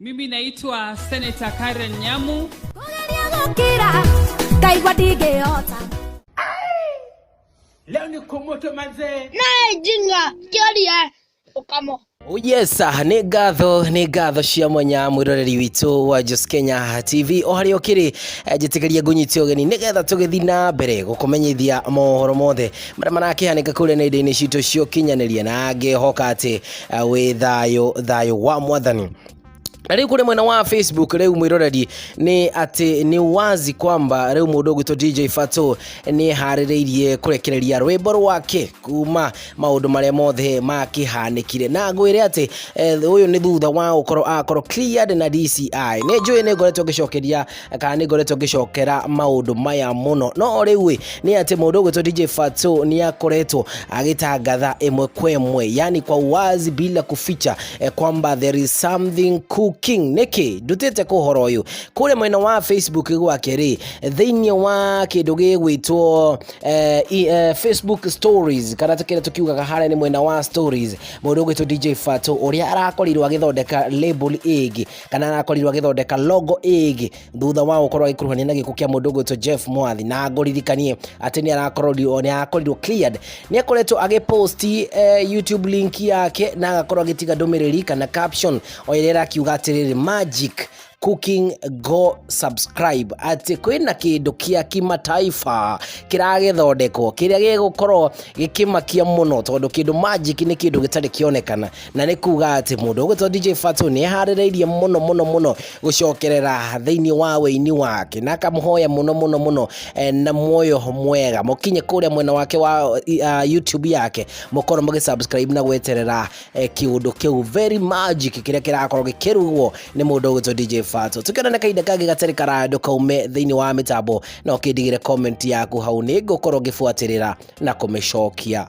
Mimi naitwa Senator Karen Nyamu. Kũgeria gũkira ngaigua ndingĩhota. Leo ni kumoto manzee. Naye jinga kĩoria ũkamo. Oh yes, nĩ ngatho, nĩ ngatho cia mwanya mwĩroreri witũ wa Jos Kenya TV o harĩa ũkĩrĩ. Njĩtĩkĩria ngũnyite ũgeni nĩgetha tũgĩthiĩ na mbere gũkũmenyithia mohoro mothe marĩa marakĩhanĩka kũrĩa nenda-inĩ citũ cia ũkinyanĩria, na ngĩhoka atĩ wĩ thayũ, thayũ wa mwathani. Na rĩu kũrĩ mwena wa Facebook rĩu mwĩroreri nĩ atĩ nĩ wazi kwamba rĩu mũndũ ũgwĩtwo DJ Fatxo nĩ eharĩrĩirie kũrekereria rwĩmbo rwake kuma maũndũ marĩa mothe makĩhanĩkire, na ngwĩre atĩ ũyũ nĩ thutha wa gũkorwo akorwo cleared na DCI. Nĩ njũĩ nĩ ngoretwo ngĩcokeria kana nĩ ngoretwo ngĩcokera maũndũ maya mũno, no rĩu ĩ nĩ atĩ mũndũ ũgwĩtwo DJ Fatxo nĩ akoretwo agĩtangatha ĩmwe kwa ĩmwe, yani kwa uwazi bila kuficha, kwamba there is something cooking. Nĩkĩ ndutĩte kũhoro ũyũ kũrĩa mwena wa Facebook gwake rĩ, thĩinĩ wa kĩndũ gĩgwĩtwo Facebook stories, kana kĩrĩa tũkiugaga harĩa nĩ mwena wa stories, mũndũ ũgwĩtwo DJ Fatxo ũrĩa arakorirwo agĩthondeka label ĩngĩ kana arakorirwo agĩthondeka logo ĩngĩ thutha wa gũkorwo agĩkuruhania na gĩkuũ kĩa mũndũ ũgwĩtwo Jeff Mwathi. Na ngũririkanie atĩ nĩ arakorirwo cleared, nĩ akoretwo agĩposti YouTube link yake na agakorwo agĩtiga ndũmĩrĩri kana caption o ĩrĩa ĩrakiuga atĩrĩrĩ, "Magic cooking, go subscribe," atĩ kwĩna kĩndũ kĩa kimataifa kĩragĩthondekwo kĩrĩa gĩgũkorwo gĩkĩmakia mũno, tondũ kĩndũ magic nĩ kĩndũ gĩtarĩ kĩonekana, na nĩ kuga atĩ mũndũ ũgwĩtwo DJ Fatxo nĩ eharĩrĩirie mũno mũno mũno gũcokerera thĩinĩ wa wĩini wake, na akamũhoya mũno mũno mũno na muoyo mwega mũkinye kũrĩa mwena wake wa YouTube yake, mũkorwo mũgĩ na gweterera kĩũndũ kĩu very magic kĩrĩa kĩrakorwo gĩkĩrugwo nĩ mũndũ ũgwĩtwo DJ Fatxo. Tũkĩonana kahinda kangĩ gatarĩ karaya, ndũkaume thĩinĩ wa mĩtambo na ũkĩndigĩre comment yaku hau, nĩ ngũkorwo ngĩbuatĩrĩra na kũmĩcokia.